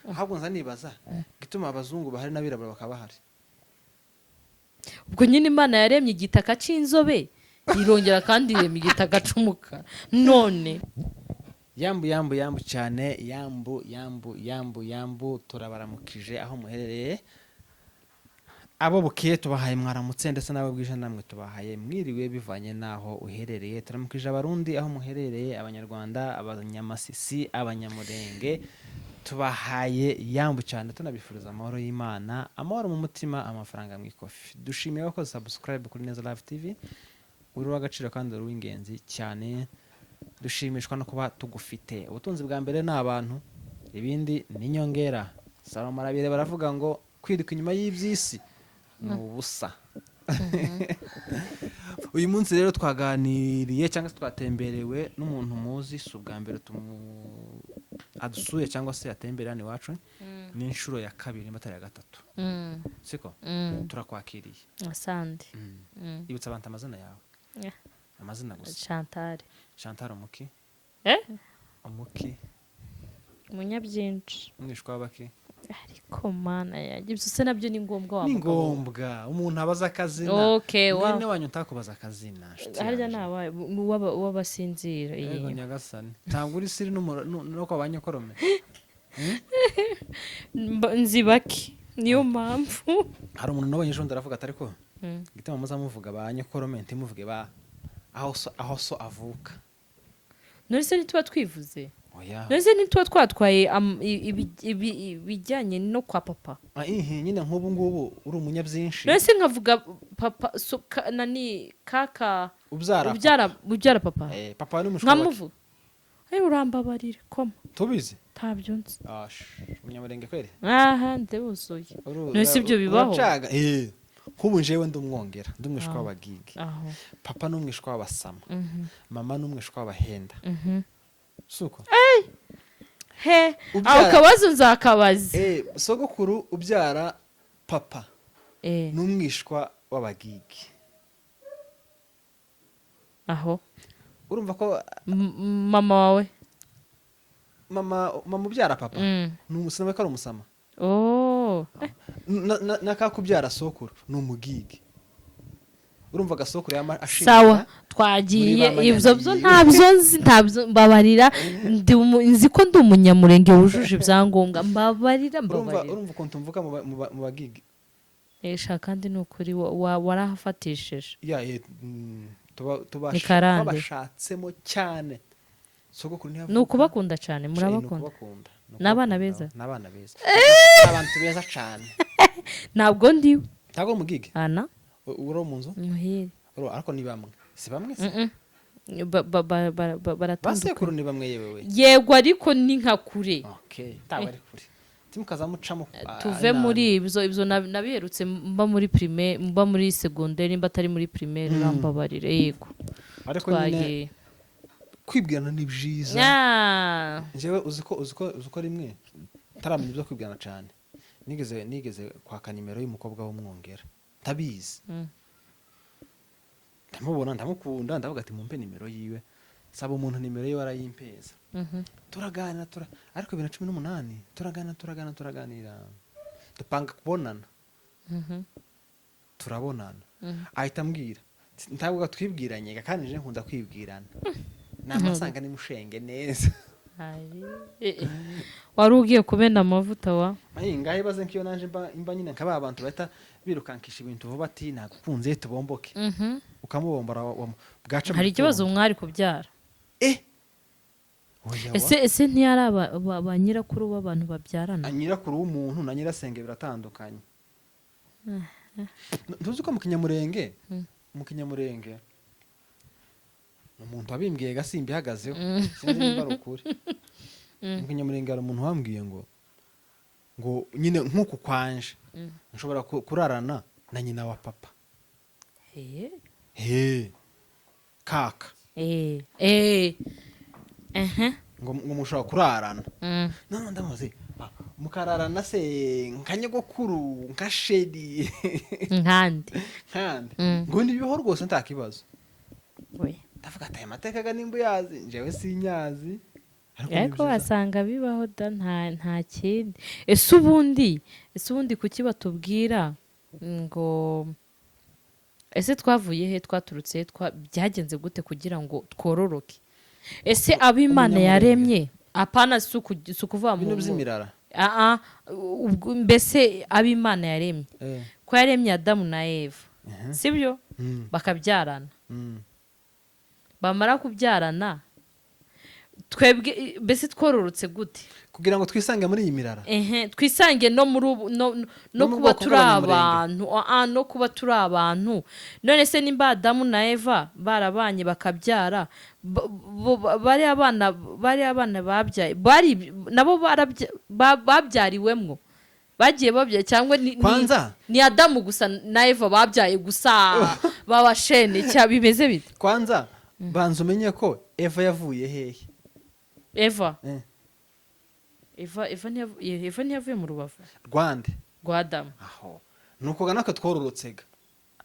Ahubwo nza nibaza gituma abazungu bahari n'abirabura bakaba bahari. Ubwo nyine Imana yaremye igitaka cy'inzobe, irongera kandi irema igitaka c'umukara none. Yambu, yambu, yambu cyane, yambu, yambu, yambu, yambu. Turabaramukije aho muherereye. Abo bukeye tubahaye mwaramutse, ndetse n'abo bwije namwe tubahaye mwiriwe, bivanye n'aho uherereye. Turamukije Abarundi aho muherereye, Abanyarwanda, Abanyamasisi, Abanyamurenge, tubahaye yambu cyane, tunabifuriza amahoro y'Imana, amahoro mu mutima, amafaranga mu ikofi. Dushimiye abakoze subscribe kuri Neza Live TV. Uri uw'agaciro kandi uri uw'ingenzi cyane. Dushimishwa no kuba tugufite. Ubutunzi bwa mbere ni abantu, ibindi ni inyongera. Salomo arabire baravuga ngo kwiruka inyuma y'iby'isi ni ubusa. Uyu munsi rero twaganiriye cyangwa se twatemberewe n'umuntu muzi. Si ubwa mbere adusuye cyangwa se atemberera hano iwacu, ni inshuro ya kabiri nimba atari iya gatatu. Siko? Mm. Turakwakiriye. Asante. Ibutsa abantu amazina yawe. Amazina gusa. Chantal. Chantal umuki? Eh? Umuki? Umunyabyinshi. Umwishwa w'abaki? Ariko Mana yanjye, ibyo se nabyo ni ngombwa wa Ni mugabo we? ngombwa umuntu abaza akazina. Okay, wa Mwene wanyu ntakubaza akazina, nshuti Harya yanjye. ni abahe w'abasinzira? Yego nyagasani, ntabwo uri siri no kwa ba nyokorome. Nzi bake, niyo mpamvu. Hari umuntu nabonye ejo bundi aravuga ati: "Ariko gituma muzamuvuga ba nyokorome, ntimuvuge ba aho so avuka." None se ntituba twivuze? Oya. None se ntituba twatwaye ibijyanye no kwa papa? Ah, ihi nyine, nk'ubu ngubu uri umunyabyinshi. None se nkavuga papa so, nani kaka? Ubyara. Ubyara papa. Eh, papa ni umushwa. Nkamuvuga? Ayo, urambabarira koma. Tubizi. Ntabyo nzi. Ah, umunyamurenge kweri. Aha ndewuzuye. None se ibyo bibaho? Uracaga. Eh, nk'ubu njewe ndi umwongera, ndi umwishwa w'Abagigi. Aho. Papa ni umwishwa w'Abasama, mama ni umwishwa w'Abahenda. Suko? He, aho kabazo nzakabaza. Eh, sogokuru ubyara papa ni umwishwa w'Abagigi. Aho. Urumva ko Mama wawe? Mama ubyara papa ni umusama, ko ari umusama. Oh. N'akakubyara sokuru ni umugigi. Urumva agasokuru yama ashinga Sawa, twagiye. muri ba Ibyo byo Manyana. Ntabyo nzi, ntabyo, mbabarira. Nzi ko ndi umunyamurenge wujuje ibyangombwa, mbabarira. Urumva? Mbabarira. Urumva ukuntu mvuga mu Bagigi? Esha, kandi ni ukuri warahafatishije. Ya, Ni karande. Tubashatsemo cyane. Sogokuru ntiyavuka. Ni ukubakunda cyane. Ni Murabakunda. ukubakunda. Ni Ni abana ukubakunda. beza? Ni abana beza, ni abantu beza cyane. Ntabwo ndiwe. Ntabwo uri umugigi? Ana. Uri mu nzu? Muhire. Ariko ni bamwe, si bamwe se? Mm-mm. Baratandukanye. Basekuru ni bamwe, yewe we. Yego, ariko ni nka kure. Okay, ntabwo ari kure, timukazamucamo. Tuve muri ibyo nabiherutse mba muri primaire, mba muri secondaire, nimba atari muri primaire, urambabarire. Yego. Ariko nyine Twagiye. kwibwirana ni byiza. Njyewe uzi ko rimwe ntaramenya ibyo kwibwirana cyane, nigeze kwaka nimero y'umukobwa w'umwongera ntabizi. Ndamubona, ndamukunda, ndavuga ati: "Mumpe nimero yiwe." Saba umuntu nimero yiwe, arayimpeza. Turaganira, ariko 2018 turaganira, turaganira, turaganira, dupanga kubonana. Turabonana, ahita ambwira ntabwo twibwiranye, kandi nje nkunda kwibwirana namasanga ni mushenge neza. Ari. Wari ugiye kumena amavuta wa. Ayi, ngaho ibaze nk'iyo naje mba nyine nka ba bantu bahita birukankisha ibintu vuba, ati: "Nagukunze, tubomboke." Ukamubombora bwaca mu Hari ikibazo gitondo. Mwari kubyara? Eh, oya wa. Ese ntiyari ba nyirakuru b'abantu babyarana? Ah, nyirakuru w'umuntu na nyirasenge biratandukanye. Ntuzi ko mu Kinyamurenge umuntu wabimbwiye gasimba ihagazeho, sinzi nimba ari ukuri, mu Kinyamurenge hari umuntu wambwiye ngo nyine nk'uku kwanje nshobora kurarana na nyina wa papa. He kaka. Eh, eh. Ehe. Ngo mushobora kurarana. None ndamuzi, mukararana se nka nyogokuru, nka sheri? Nkandi? Nkande? Mm. Ngo ntibibaho rwose, nta kibazo. We. Ndavuga ati: "Aya mateka ga nimba uyazi, njyewe sinyazi." Ariko ni Ariko byiza. wasanga bibaho da, nta kindi. Ese ubundi kuki batubwira ngo ese twavuye he, twaturutse he, byagenze gute kugira ngo twororoke? Ese abo Imana Umunyamurenge. yaremye, apana, si ukuvuga mu Bino by'imirara. Ah, ah, mbese abo Imana yaremye, ko yaremye Adamu na Eva, sibyo? Bakabyarana, bamara kubyarana, twebwe mbese twororotse gute? Kugira ngo twisange muri iyi mirara. Ehe, twisange no muri ubu no No mu kuba bwoko turi bw'Abanyamurenge. abantu, no kuba turi abantu. None se nimba Adamu na Eva barabanye bakabyara, bari abana babyaye, bari nabo babyariwemwo, bagiye babyaye, cyangwa Kwanza? ni Adamu gusa na Eva babyaye gusa babashene, cya bimeze bite? Kwanza banza umenye ko Eva yavuye hehe. Eva? Eh. Eva ntiyavuye mu rubavu Rwande? rwa Adamu. Aho nuko ga natwe twororotsega.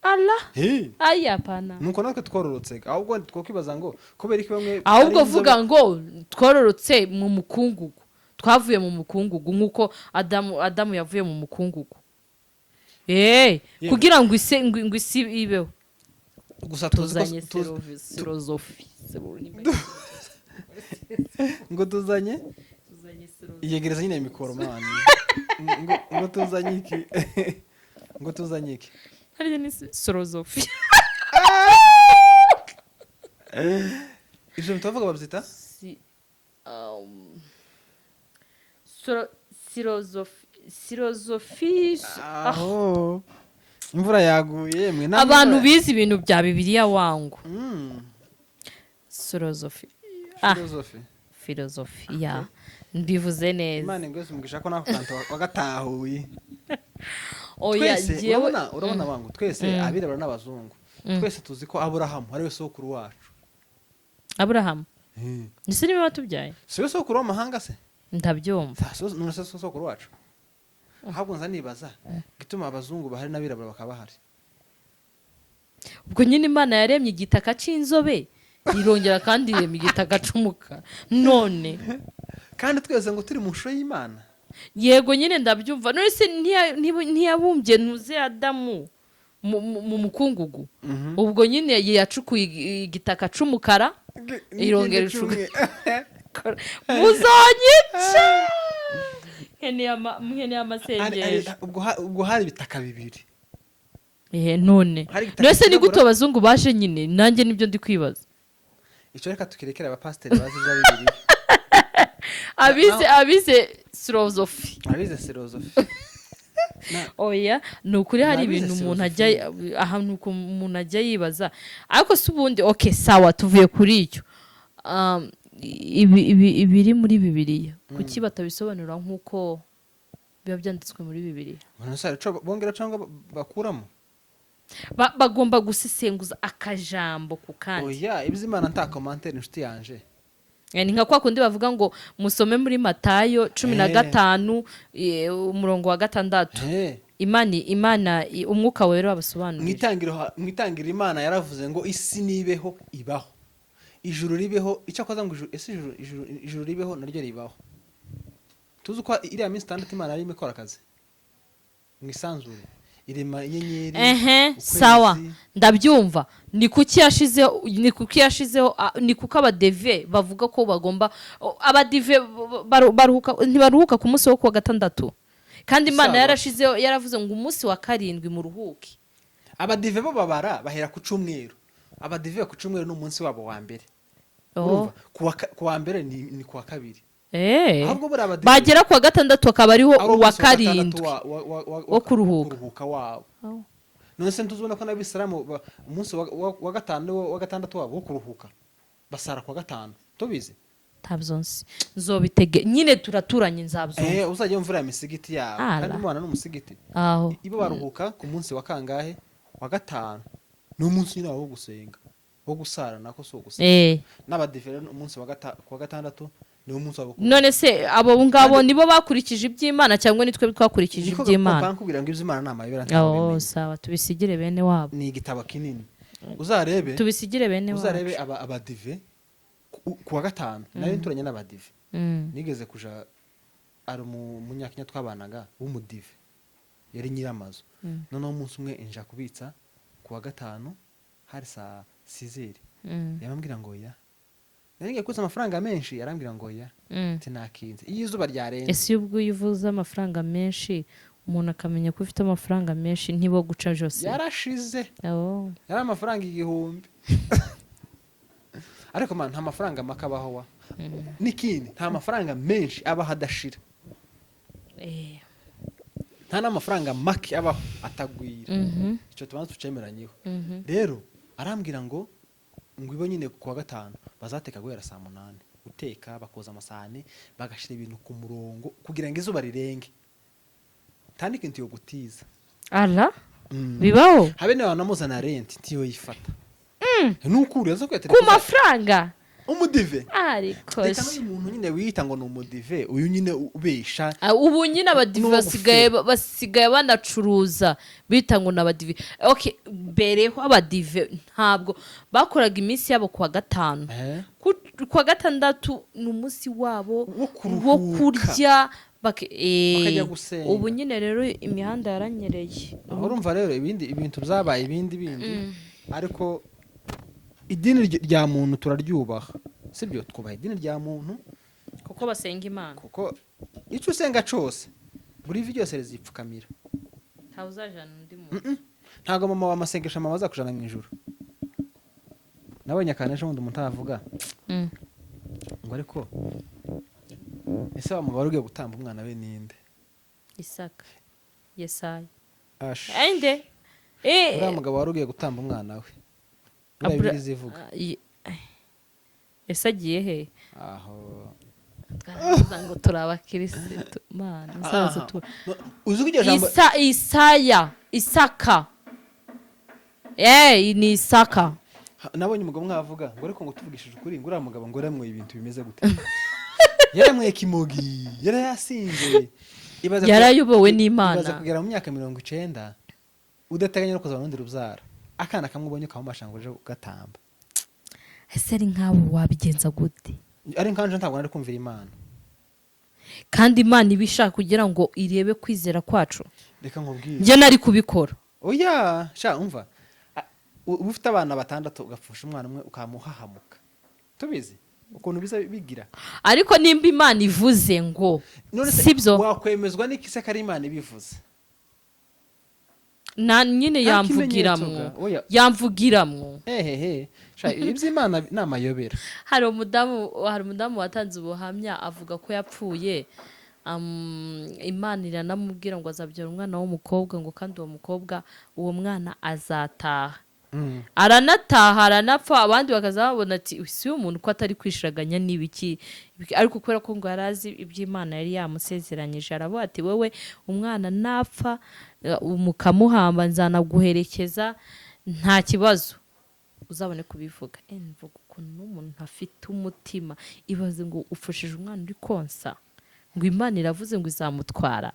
Ala! He. Aya, apana. Nuko natwe twororotsega, ahubwo twokwibaza ngo kubera iki bamwe Ahubwo ari inzobe- vuga ngo twororotse mu mukungugu, twavuye mu mukungugu nk'uko Adamu yavuye mu mukungugu. Yewe. Kugira ngo isi ibeho. Gusa tuzi ko Tuzanye filozofi. Ngo tuzanye? Tuzanye filozofi. Iyegereza nyine mikoro, man. Ngo tuzanye iki? Ngo tuzanye iki? Harya ni filozofi? Ibyo bitavuga babyita Filozofi. Aho imvura yaguye mwe nta Abantu mvura- bize ibintu bya Bibiliya wangu. Filozofi. Filozofi. Filozofi ya, mbivuze neza. Imana ingwese umugisha ko nako kantu wagatahuye. Oya. Twese Njyewe urabona bangu, twese abirabura n'abazungu, twese tuzi ko Aburahamu ari we sokuru wacu. Aburahamu ndetse niba batubyaye. Si we sokuru w'amahanga se? Ndabyumva. None se si sokuru wacu? Ahubwo nza nibaza gituma abazungu bahari n'abirabura bakaba bahari. Ubwo nyine Imana yaremye igitaka c'inzobe, irongera kandi irema igitaka c'umukara, none Kandi twese ngo turi mu shusho y'Imana. Yego nyine, ndabyumva. None se ntiyabumbye ntuze Adamu mu mukungugu? Ubwo nyine yacukuye igitaka c'umukara, irongera icuka. Muzanyica, nkeneye amasengesho. Ubwo hari ibitaka bibiri. Ehe, none Hari igitaka none se ni gute cyirabura. abazungu baje nyine? Nanjye nibyo ndi kwibaza. Icyo reka tukirekere abapasiteri bazi ibya Bibiliya. Abize filozofi. Abize filozofi. Oya, ni ukuri hari Nabize ibintu umuntu filozofi. ajya ahantu umuntu ajya yibaza. Ariko si ubundi, okay, sawa, tuvuye kuri icyo. Ibiri muri Bibiliya, kuki batabisobanura nk'uko biba byanditswe muri Bibiliya? None se hari ico bongera cyangwa bakuramo? Bagomba gusesenguza akajambo ku kandi. Oya, iby'Imana nta commentaire, inshuti yanje. Ni nka kwa kundi bavuga ngo musome muri Matayo cumi na gatanu, umurongo wa 6. Imana, Umwuka Wera Mu wabasobanurira. Itangiriro Imana yaravuze ngo isi nibeho, ibaho, ijuru ribeho. Icyo akoza ngo ijuru, ese ijuru ribeho naryo ribaho. Tuzi ko iriya minsi 6 Imana yarimo ikora akazi mu isanzure, irema inyenyeri, Ehe. ukwezi. Sawa, ndabyumva. Ni kuki yashizeho ni kuko abadeve bavuga ko bagomba abadive baruhuka, ntibaruhuka ku munsi wo kuwa gatandatu, kandi Imana Sawa. yarashizeho, yaravuze ngo umunsi wa karindwi muruhuke. Abadive bo babara bahera ku cyumweru. Abadive ku cyumweru ni umunsi wabo wa mbere. Oh. Urumva, ku wa mbere ni ku wa kabiri. Ahubwo buriya abadive Bagera kuwa gatandatu akaba ariho ari uwa umunsi wa gatandatu karindwi wo kuruhuka. Kuruhuka wabo. Oh. None se ntuzubona ko n'Abisilamu umunsi wa gatanu wa gatandatu wabo wo kuruhuka, basara ku wa gatanu, tubizi? Ntabyo nzi, nzobitege nyine, turaturanye, nzabyumva. Uzajya wumva uriya misigiti yabo. Ala. Kandi mubana n'umusigiti. Aho. Ibo baruhuka ku munsi wa kangahe? Wa gatanu. Ni umunsi nyine wabo wo gusenga, wo gusara, nako si uwo gusenga. N'abadive rero umunsi ku wa gatandatu ni umunsi wabo wo kuruhuka. None se abo ngabo nibo bakurikije iby'Imana, cyangwa nitwe twakurikije Niko iby'Imana? gakompa nkubwira ngo iby'Imana ni amayobera, ntabwo Oh, bimenya. sawa, tubisigire bene wabo. Ni igitabo kinini, uzarebe. Tubisigire bene Uzarebe wacu. abadive ku wa gatanu, nari nturanye n'abadive. Nigeze kuja, ari umunyakenya twabanaga w'umudive, yari nyiramazu. Noneho umunsi umwe inja kubitsa ku wa gatanu, hari saa 6h, yamambwira ngo oya. Nari ngiye kubitsa amafaranga menshi, arambwira ngo oya. Ati nakinze iyo izuba ryarenze. Ese iyo ubwo iyo uvuze amafaranga menshi, umuntu akamenya ko ufite amafaranga menshi, ntibo guca jose? Yarashize. Oh. Yari amafaranga 1000. Ariko man, nta mafaranga make abaho wa. N'ikindi, nta mafaranga menshi abaho adashira. Nta n'amafaranga make abaho atagwira. Icyo tubanza tucemeranyeho. Rero arambwira ngo ibo nyine ku wa gatanu bazateka guhera saa 8, guteka, bakoza amasahani, bagashyira ibintu ku murongo kugira ngo izuba rirenge, nta n'ikintu yo gutiza. Ara bibaho. Habe niba wanamuzana rent, ntiyoyifata. Nukuri aza Ku kuyatelefona. mafaranga? Umudive. Ariko Reka se. n'uyu muntu nyine wiyita ngo ni umudive, uyu nyine ubesha. Ah, ubu nyine abadive N'uwo basigaye banacuruza bita ngo ni abadive. Okay, mbereho abadive ntabwo bakoraga iminsi yabo kuwa gatanu. Kuwa gatandatu ni umunsi wabo Wo wo kuruhuka. kurya Bakajya gusenga. Ubu nyine rero imihanda yaranyereye. Aho urumva rero ibindi ibintu byabaye ibindi bindi. Ariko idini rya muntu turaryubaha, sibyo? Twubaha idini rya muntu. Kuko basenga Imana. Kuko icyo usenga cyose, buri vi ryose rizipfukamira. Ntawe uzajana undi muntu. Ntabwo mama wamasengesha mama azakujana mu ijuru. Nabonye akantu ejo bundi umuntu aravuga ngo ariko ese wa mugabo wari ugiye gutamba umwana we ninde? Isaka, Yesaya. Ash. Ende. Uriya mugabo wari ugiye gutamba umwana we, buriya Bibiliya izivuga. Ah, ese agiye he? Aho. Twaravuga ngo turi abakirisitu, Mana uzaza Aha. tu No, uzi ko iryo jambo Isa, Isaya, Isaka, ni Isaka. Nabonye umugabo mwavuga ngo ariko ngo tuvugishije ukuri, ngo uriya mugabo ngo yaramwoye ibintu bimeze gute, yaramwoye kimogi, yarayasinze. Yarayobowe n'Imana. Ibaze kugera mu myaka 90 udateganya no kuzabona urundi rubyaro, akana kamwe ubonye ukamumasha ngo uje ugatamba. Ese ari nk'abo wabigenza gute? Ari nkanje ntabwo nari kumvira Imana. Kandi Imana iba ishaka kugira ngo irebe kwizera kwacu. Reka nkubwire. Njye nari kubikora. Oya sha, umva, uba ufite abana batandatu, ugapfusha umwana umwe, ukamuhahamuka, tubizi ukuntu biza bigira. Ariko nimba Imana ivuze ngo None se sibyo? wakwemezwa n'iki se ko ari Imana ibivuze? Na nyine Nta yamvugiramwo. kimenyetso ga, oya. Yamvugiramwo. Hehehe sha, iby'Imana ni amayobera. Hari umudamu watanze ubuhamya avuga ko yapfuye, Imana iranamubwira ngo azabyara umwana w'umukobwa, ngo kandi uwo mukobwa, uwo mwana azataha. Aranataha, aranapfa. Abandi bakaza babona ati si uyu muntu ko atari kwishiraganya n'ibiki? Ariko kubera ko ngo yari azi iby'Imana yari yamusezeranyije, aravuga ati wowe umwana napfa, mukamuhamba, nzanaguherekeza, nta kibazo, uzabone kubivuga. Mvuga ukuntu n'umuntu afite umutima. Ibaze ngo ufashije umwana uri konsa, ngo Imana iravuze ngo izamutwara.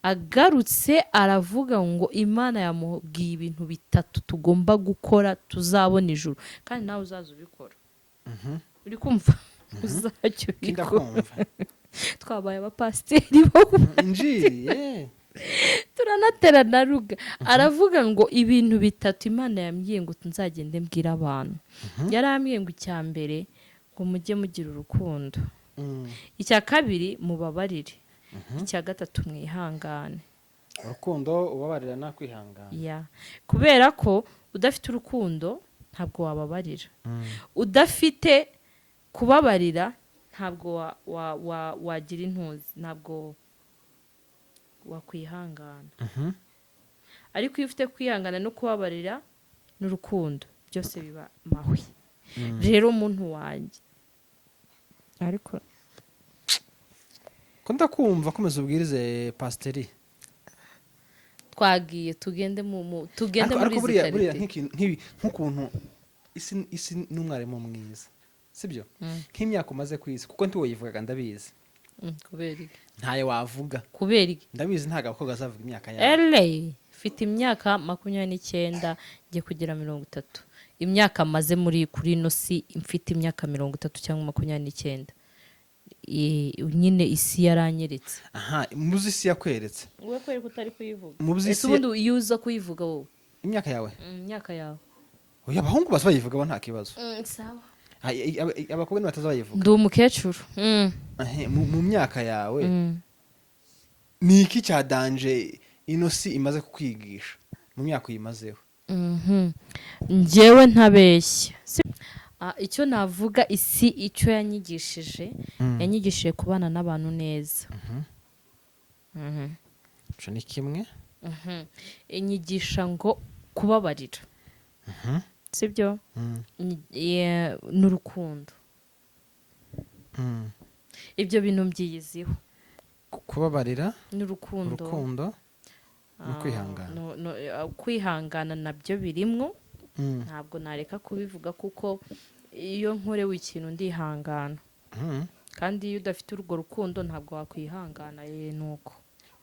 Agarutse aravuga ngo Imana yamubwiye ibintu bitatu tugomba gukora tuzabona ijuru, kandi nawe uzaza ubikora. Uri kumva, uzajya ubikora. Ndakumva. Twabaye abapasiteri bo. Injiri eh. Turanaterana ruga. Aravuga ngo ibintu bitatu Imana yambwiye ngo nzagende mbwire abantu. Yarambwiye ngo icya mbere, ngo mujye mugira urukundo. Icya kabiri, mubabarire. Icya gatatu, mwihangane. Urukundo, ubabarirana, kwihangana. Ya, kubera ko udafite urukundo ntabwo wababarira. Udafite kubabarira ntabwo wagira intuzi, ntabwo wakwihangana. Ariko iyo ufite kwihangana no kubabarira n'urukundo, byose biba mahwi. Rero umuntu wanjye, ariko Ko ndakumva, komeza ubwirize, pasiteri. Twagiye, tugende tugende Ariko muri ariko izi buriya karite. Nk'ukuntu isi n'umwarimu mwiza, sibyo? Nk'imyaka umaze ku isi, kuko ntiwoyivugaga, ndabizi. Kubera iki? Ntayo wavuga. Kubera iki? Ndabizi, ntabwo abakobwa bazavuga imyaka yabo. Ele mfite imyaka 29, ngiye kugira 30. Imyaka maze muri kuri ino si, mfite imyaka 30 cyangwa 29. Nyine isi yaranyeretse. Aha muzi isi yakweretse. Wowe kubera ko utari kuyivuga. Mu Ese by'isi ubundi iyo uza kuyivuga wowe? Imyaka yawe? Imyaka yawe. Oya, abahungu basa bayivuga bo nta kibazo. Sawa. Ah, abakobwa ntibataza bayivuga. Ndi umukecuru. Ahe, mu myaka yawe ni iki cya danger ino si imaze kukwigisha mu myaka uyimazeho? Njyewe ntabeshya. Icyo navuga, isi icyo yanyigishije, yanyigishije kubana n'abantu neza. Ico ni kimwe. Inyigisha ngo kubabarira, sibyo? N'urukundo. Ibyo bintu mbyiyiziho. Kubabarira, n'urukundo. Urukundo no kwihangana. No, kwihangana nabyo birimwo. Ntabwo nareka kubivuga kuko iyo nkorewe ikintu ndihangana. Kandi iyo udafite urwo rukundo ntabwo wakwihangana, ye nuko.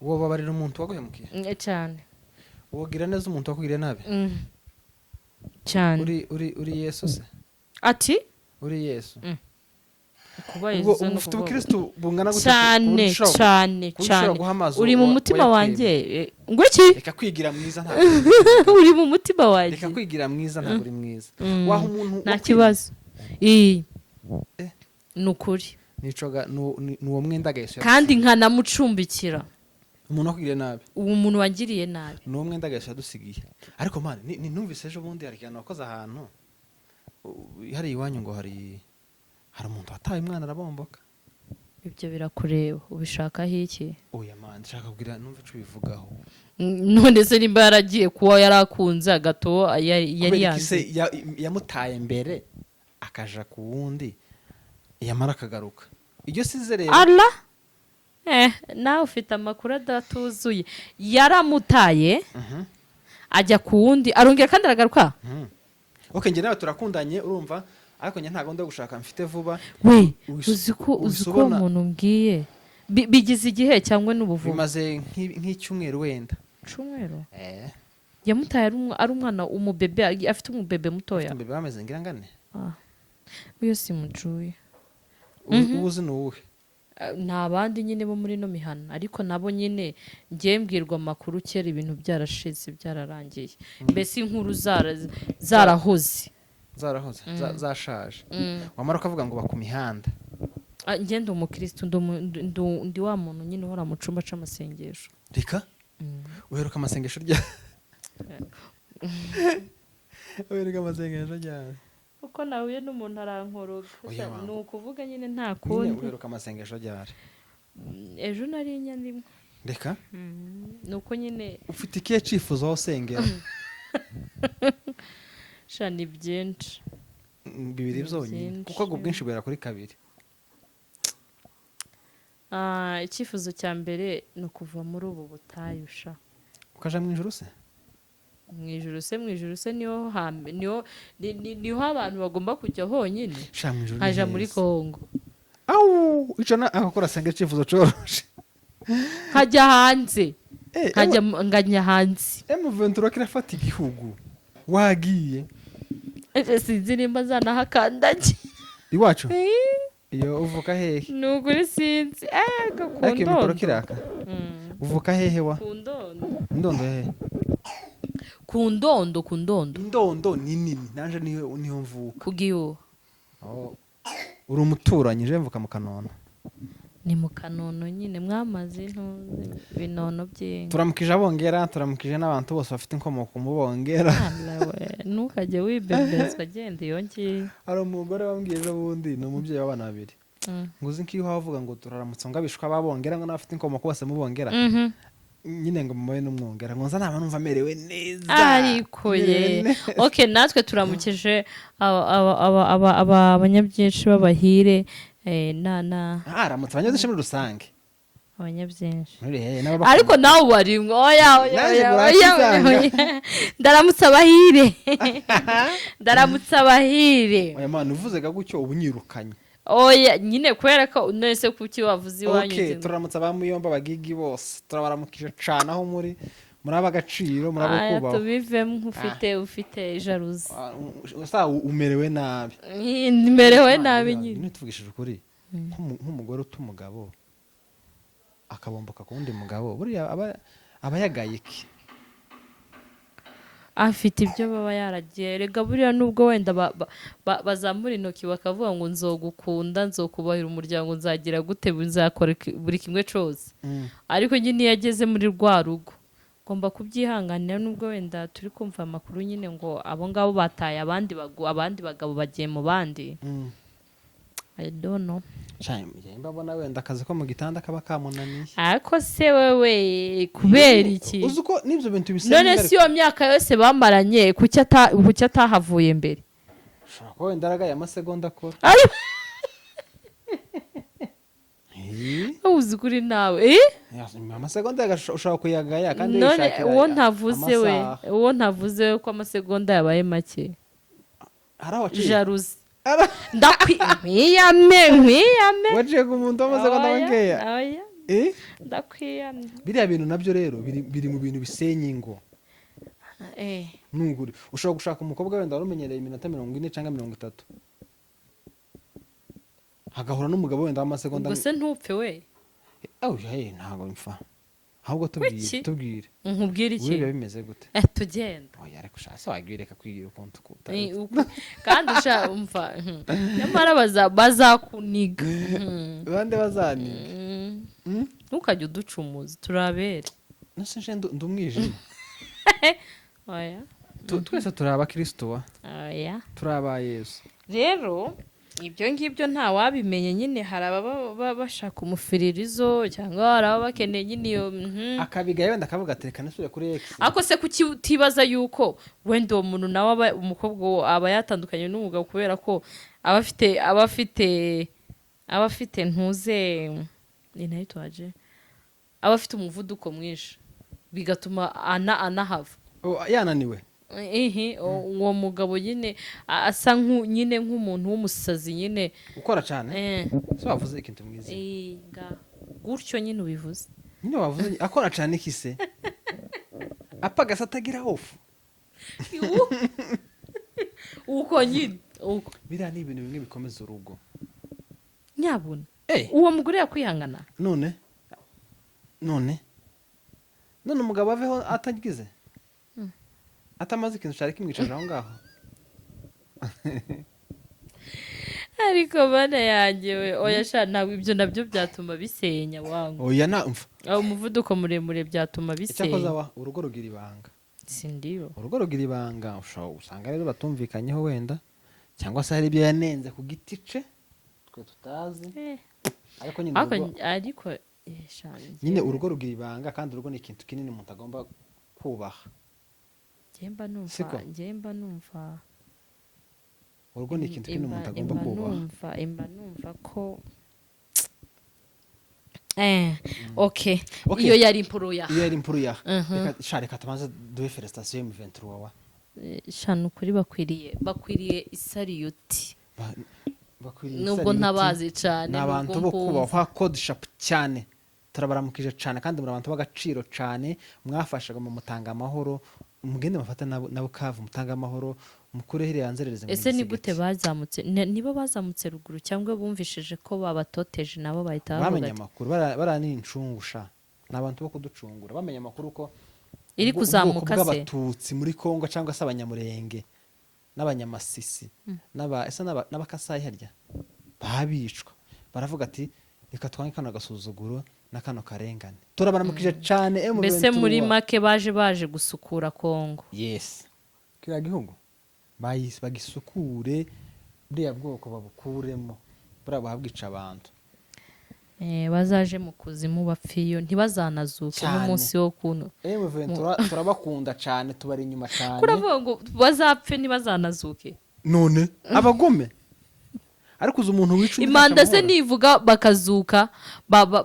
Wobabarira umuntu waguhemukiye? Cyane. Wogira neza umuntu wakugiriye nabi? Cyane. Uri Yesu se? Ati? Uri Yesu? Kuba Ubwo Yesu ni ubu ufite ukuvuga. ubukristu bungana gute Cyane. ku buryo ushobora Cyane. ku buryo ushobora Cyane. guha amazi Uri mu mutima wayakwiriye? wanjye. Ngo iki? Reka kwigira mwiza, ntabwo Uri mu mutima wanjye. Reka kwigira mwiza, ntabwo uri mwiza. Waha umuntu Nta wakwiriye? kibazo. Ii. Ni ukuri. Nicoga ni uwo mwenda Yesu Kandi yadusigiye. nkanamucumbikira. Umuntu wakugiriye nabi. Uwo muntu wangiriye nabi. Ni uwo mwenda Yesu yadusigiye. Ariko man, numvise ejo bundi hari ikintu wakoze ahantu hari iwanyu, ngo hari umuntu wataye umwana arabomboka. Ibyo birakureba, ubishakaho iki? Oya man, ndashaka kugira numve icyo ubivugaho. None se nimba yaragiye kuba yarakunze agato yari Kubera iki se yanze? Yamutaye mbere akaja ku wundi, yamara akagaruka? Iryo size rero. Ara nawe ufite amakuru adatuzuye. Yaramutaye ajya ku wundi, arongera kandi aragaruka. Ok, njye nawe turakundanye, urumva, ariko njye nta gahunda yo gushaka mfite vuba. We, uzi ko uhise uzi ko uwo ubona- muntu mbwiye bigize igihe cyangwa n'ubuvumo? Bimaze nk'icyumweru wenda. Cyumweru? Eh. Yamutaye ari umwana, umubebe, afite umubebe mutoya. Mbebe bameze ngira ngane. Ah, uyo simujuye. Ubu uzi ni uwuhe? Ni abandi nyine bo muri ino mihana, ariko nabo nyine ngiye mbwirwa amakuru kera ibintu byarashize, byararangiye, mbese inkuru zarahoze. Zarahoze, zashaje, wamara ukavuga ngo ku mihanda. Ah, njye ndi umukirisitu, ndi wa muntu nyine uhora mu cyumba c'amasengesho. Reka, uheruka amasengesho rya uheruka amasengesho ryari? Uko nahuye n'umuntu arankoroga. Oya, wangu. Ni ukuvuga nyine nta Nyine kundi. uheruka amasengesho ryari? Ejo nari nyandimwe. Reka. Ni uko nyine. Ufite ikihe cyifuzo aho usengera? Sha, ni byinshi. Bibiri Ni byonyine. byinshi. Kuko ubwo bwinshi buhera kuri kabiri. Ah, icyifuzo cya mbere ni ukuva muri ubu butayu sha. Ukaja mu ijuru se? Mu ijuru se, mu ijuru se niho hambe, niho niho abantu bagomba kujya honyine? Sha, mu ijuru ni Nkaja muri heza. Kongo. Awu, ico na akakora senga icyifuzo coroshe. Nkajya hanze. Eh, Nkajya ngajya hanze. M23 kirafata igihugu wagiye. Sinzi nimba nzanahakandagiye. Iwacu iyo uvuka hehe? Ni ukuri sinzi, ego ku Ariko iyo mikoro ndondo. kiraka. Uvuka hehe wa? Ku ndondo. Indondo hehe? Ku ndondo, ku ndondo. Indondo ni nini, nanje niho mvuka. Ku gihuha. Oh. Uri umuturanyi, je mvuka mu Kanono. Ni mu Kanono nyine mwamaze ntuzi ibinono by'inka. Turamukije abongera, turamukije n'abantu bose bafite inkomoko mu bongera. Ala we, ntukajye wibembezwa, agenda iyo ngiyo. Hari umugore wambwiye ejo bundi, ni umubyeyi w'abana babiri, ngo uzi nk'iyo uhavuga ngo turaramutse ngo abishwa babongera, ngo n'abafite inkomoko bose mubongera, nyine ngo mube n'umwongera, ngo nza naba numva amerewe neza. Ariko Merewe ye neza. Ok, natwe turamukije abanyabyinshi b'abahire, na Ah, aramutse abanyabyinshi muri rusange. Abanyabyinshi. Muri hehe n'ababakunda. Ariko nawe ubarimwo, oya oya. Nanjye Oya oya. murakisanga. Oya, ndaramutse abahire, ndaramutse abahire. Oya man, uvuze ga gutyo ubu nyirukanye. Oya nyine, kubera ko none kuki wavuze iwanyu? Okay, turamutse abamuyomba, abagigi bose turabaramukije cane aho muri ab'agaciro, muri abo Aya, kubaho. tubivemo, ufite jalousie. Ah, usa umerewe nabi. Merewe nabi nyine. Nyine tuvugishije ukuri. Nk'umugore uta umugabo akabomboka ku wundi mugabo, buriya aba yagaye iki? Afite ibyo baba yaragiye. Rega buriya nubwo wenda bazamura intoki bakavuga ngo nzogukunda, nzokubahira umuryango, nzagira gute, nzakora buri kimwe cyose, ariko nyine iyo ageze muri rwa rugo ugomba kubyihanganira, nubwo wenda turi kumva amakuru nyine ngo abo ngabo bataye abandi abandi bagabo bagiye mu bandi. I don't know. Mbabona wenda akazi ko mu gitanda kaba kamunaniye. Ariko se wewe kubera iki? Uzi ko n'ibyo bintu bisenya? None si iyo myaka yose bamaranye, kuki atahavuye mbere? Ushobora kuba wenda aragaye amasegonda akora. Uzi kuri nawe, eh? Amasegonda ushobora kuyagaya kandi None wishakira uwo ntavuze we, amasaha. uwo ntavuze we ko amasegonda yabaye make. Hari aho waciye? Jaruzi, ndakwi nkwiyame, nkwiyame. Waciye ku muntu w'amasegonda Oya, makeya? Oya. Eh? Ndakwiyamye. Biriya bintu nabyo rero biri mu bintu bisenya ingo. Nuguri ushobora gushaka umukobwa wenda wari umenyereye iminota 40 cyangwa 30, agahura n'umugabo wenda w'amasegonda. Ubwo se ntupfe we? Oh, hey, ntabwo mpfa, ahubwo tubwire. Kuki? Tubwire. Nkubwire iki? Wowe biba bimeze gute? Tugenda. Oya, ariko ushaka se wagwireka kwigira ukuntu kuta? Kandi usha umva, nyamara bazakuniga. Bande bazaniga? Ntukajye uducumuza, turabere. Nase nje ndi umwijima? Oya. Twese turi abakristo wa. Oya. Turi aba Yesu. Rero ibyo ngibyo nta wabimenye nyine, hari ababa bashaka umufiririzo cyangwa hari ababa bakeneye nyine iyo. Akabigaye wenda akavuga ati reka nisubire kuri ex. Ariko se kuki utibaza yuko wenda uwo muntu nawe aba umukobwa uwo aba yatandukanye n'umugabo kubera ko aba afite ntuze ni nayo twaje, aba afite umuvuduko mwinshi bigatuma anahava. Oh, yananiwe. Ihi, uwo mugabo nyine asa nyine nk'umuntu w'umusazi nyine. Ukora cyane. Se wavuze ikintu mwiza. Gutyo nyine ubivuze. Nyine wavuze akora cyane iki se, apagasa atagira hofu. Uko nyine uko. Biriya ni ibintu bimwe bikomeza urugo. Nyabuna. Eh. Uwo mugore yakwihangana? None umugabo aveho atagize, atamaze ikintu cyari kimwicaje aho ngaho. Ariko bana yanjye we, oya sha, ntabwo ibyo nabyo byatuma bisenya wangu. Oya, na mfa. Ah, umuvuduko muremure byatuma Icyakoza bisenya. wa, urugo rugira ibanga. Sindiyo. Urugo rugira ibanga. Ushobora usanga rero batumvikanyeho wenda, cyangwa se hari ibyo yanenze ku giti ce twe tutazi. Ariko nyine ariko urugo ariko sha, nyine urugo rugira ibanga, kandi urugo ni ikintu kinini umuntu agomba kubaha. Njye mba numva Siko? Njye mba numva Urugo ni ikintu kinini umuntu agomba imba kubaha. Numva imba numva ko okay. Okay. Iyo yari impuru ya Iyo yari impuru ya. Reka sha, reka tubanze duhe félicitations M23 wa. Sha, ni ukuri bakwiriye isariyuti. Bakwiriye Nubwo isariyuti. ntabazi cane, Ni abantu nubwo bo mbumva. kubahwa, code sharp cyane. Turabaramukije cyane kandi muri abantu b'agaciro cyane. Mwafashaga mu mutanga amahoro, mugende mufate na Bukavu, mutanga amahoro, mukure hiriya nzererezi mu Ese ni Gisigiti. gute bazamutse? Nibo bazamutse ruguru cyangwa bumvishije ko babatoteje nabo bahita bavuga Bamenye ati amakuru, bariya ni incungusha, ni abantu bo kuducungura. Bamenye amakuru ko Iri kuzamuka ubwoko se? bw'abatutsi muri Kongo cyangwa se abanyamurenge n'abanyamasisi n'aba ese n'abakasayi harya babicwa, baravuga ati reka twange kano gasuzuguro na kano karengane. Turabaramukije cyane M23. Mbese muri make baje gusukura Kongo. Yes, kiriya gihugu bagisukure, buriya bwoko babukuremo, buriya buhabwica abantu. Bazaje mu kuzimu bapfiyo, ntibazanazuke Cyane. n'umunsi wo kuno. M23 turabakunda cyane, tubari inyuma cyane. Kuravuga ngo bazapfe ntibazanazuke. None abagome, ariko uzi umuntu wica undi Imanda se ntacyo. Nivuga bakazuka,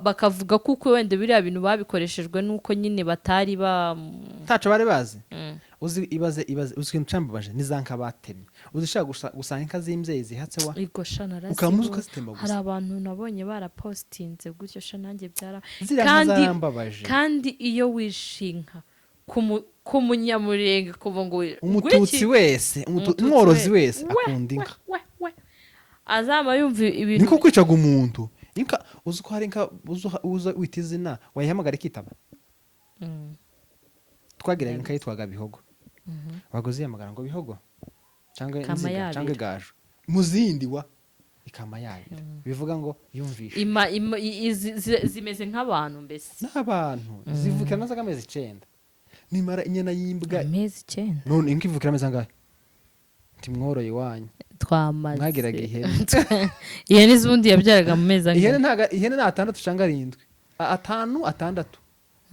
bakavuga kuko wenda biriya bintu babikoreshejwe nuko nyine batari ba Ntaco bari bazi. Uzi, ibaze, ibaze, uzi ikintu cambabaje? Ni za nka batemye. Uzi ushaka gusanga inka z'imbyeyi zihatse wa. Ego sha, Ukamuzi narazibonye. ukazitema gusa. Hari abantu nabonye barapostinze gutyo sha, nanjye byara Ziriya nka kandi zarambabaje. Kandi iyo wishe inka ku munyamurenge kuva ngo Umututsi Gwiki? wese, Umututsi umworozi wese we, akunda we, inka. We, we. Azaba yumva ibintu. Niko kwicaga umuntu. Inka, uzi ko hari inka uza wita izina, wayihamagara ikitaba? Twagiraga inka yitwaga Bihogo. Wagoze yihamagara ngo Bihogo cyangwa Kama Inziga yabira. cyangwa Igaju mu zindi wa ikama yabira, bivuga ngo yumvishe. Ima, zimeze nk'abantu mbese. N'abantu zivukira nazo amezi 9, nimara inyana y'imbwa. Amezi 9? None inka ivukira amezi angahe? Ntimworoye iwanyu? Twamaze. Mwagiraga ihene. Ihene z'ubundi yabyaraga mu mezi Ihene angahe? ntago, ihene ni 6 cyangwa 7, 5, 6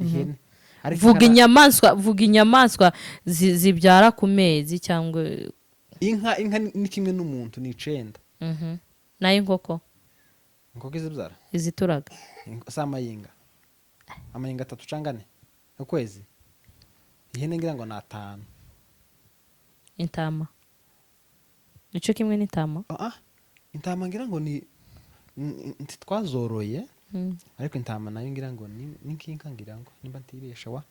ihene. Ariko Vuga inka inyamaswa, vuga inyamaswa zibyara ku mezi cyangwa Inka ni kimwe n'umuntu, ni 9. Nayo inkoko? Inkoko izibyara? Izituraga. Si amayinga, amayinga 3 cyangwa 4 ukwezi. Ihene ngira ngo ni 5. Intama nicyo kimwe n'intama? Ah, intama ngira ngo ni twazoroye. Ariko intama nayo ngira ngo ni nk'inka, ngira ngo nimba ntibesha wa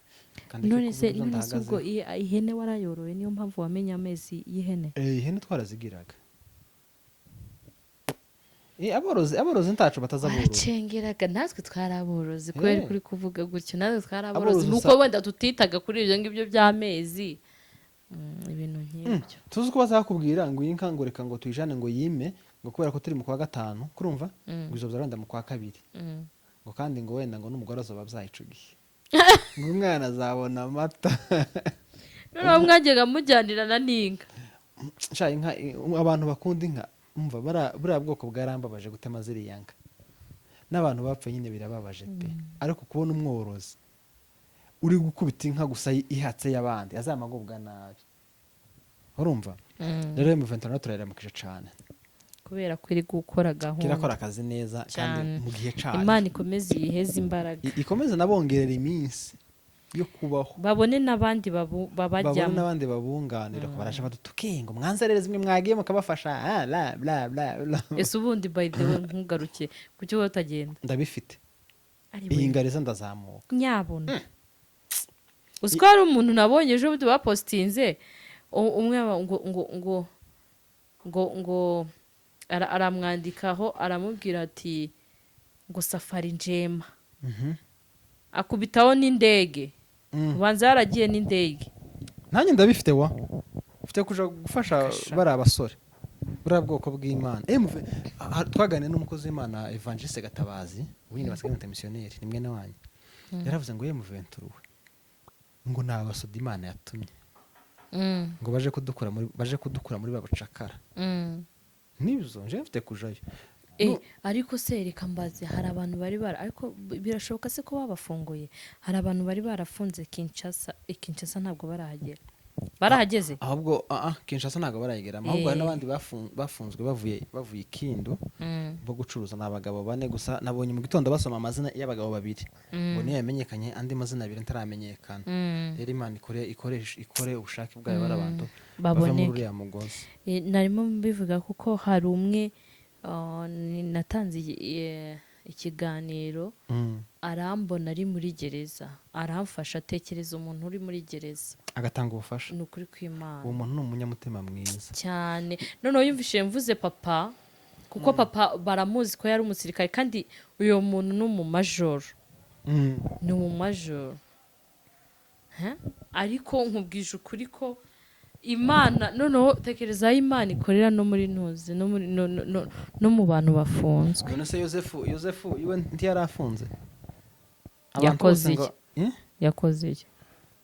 kandi. None se, none se ubwo ihene warayoroye, niyo mpamvu wamenye amezi y'ihene? Ihene twarazigiraga. Aborozi ntacu batazaboroza. Waracengeraga. Natwe twari aborozi kubera kuri kuvuga gutyo, natwe twari aborozi. Aborozi. Nuko wenda tutitaga kuri ibyo ngibyo by'amezi. Ibintu nk'ibyo. Tuzi ko bazakubwira ngo iyi nka ngo reka ngo tuyijane ngo yime, ngo kubera ko turi mu kwa gatanu, kurumva ngo izobyara wenda mu kwa kabiri, ngo kandi ngo wenda ngo n'umugore azoba abyaye ico gihe, ngo umwana azabona amata. Noneho mwajyaga mujyanirana n'inka? Sha, inka, abantu bakunda inka, umva, buriya bwoko bwarambabaje gutema ziriya nka n'abantu bapfuye nyine, birababaje pe. Ariko kubona umworozi uri gukubita inka gusa ihatse y'abandi, azamagubwa nabi, urumva? Rero M23 turayiramukije cane. Kubera ko iri gukora gahunda. Kirakora akazi neza kandi Cyane. mu gihe cayo. Imana ikomeze iyiheze imbaraga. Ikomeze nabongerera iminsi yo kubaho. Babone n'abandi Babone babajyamo. n'abandi babunganira, ko baraje badutuke ngo mwanzerere zimwe mwagiye mukabafasha, ah, bla bla bla bla. Ese ubundi, by the way, ntugaruke, kuki wowe utagenda? Ndabifite. Ari Iyi we. ngariza ndazamuka. Nyabona, uzi ko hari umuntu nabonye ejo bundi bapositinze, umwe ngo ngo ngo ngo ngo aramwandikaho, aramubwira ati ngo safari njema, akubitaho n'indege. Ubanza yaragiye n'indege. Nanjye ndabifite wa, mfite kuja gufasha Kasha. bari abasore, buriya bwoko bw'Imana. Twaganiriye n'umukozi w'Imana Evangeliste Gatabazi, ubu nyine basigaye bamwita misiyoneri, ni mwene wanyu. Yaravuze ngo M23 ngo ni abasoda Imana yatumye, ngo baje kudukura muri babacakara. Nibyo, nje mfite kujayo. Ariko se reka mbaze, hari abantu bari bara, ariko birashoboka se ko babafunguye? Hari abantu bari barafunze Kinshasa, Kinshasa ntabwo barahagera? Barahageze? Ahubwo Kinshasa ntabwo barayigeramo, ahubwo hari Eh. n'abandi bafunzwe bavuye i Kindu bo gucuruza. Ni abagabo bane gusa nabonye mu gitondo basoma amazina y'abagabo babiri, ngo niyo yamenyekanye, andi mazina abiri ntaramenyekana. Rero Imana ikore ubushake bwayo, bari abantu bave muri Baboneke. uriya mugozi. Narimo mbivuga kuko hari umwe, natanze ikiganiro, arambona ari muri gereza, aramfasha. Atekereza umuntu uri muri gereza agatanga ubufasha. Ni ukuri kw'Imana. Uwo muntu ni umunyamutima mwiza. Cyane. Noneho yumvishije mvuze papa, kuko papa baramuzi ko yari umusirikare, kandi uyu muntu ni umumajoro. Ni umumajoro. He? Ariko nkubwije ukuri ko Imana, noneho tekereza aho Imana ikorera, no muri ntuzi, no muri no mu bantu bafunzwe. None se Yosefu iwe ntiyari afunze? Abantu Yakoze bose ngo- iki? Eh? Yakoze iki?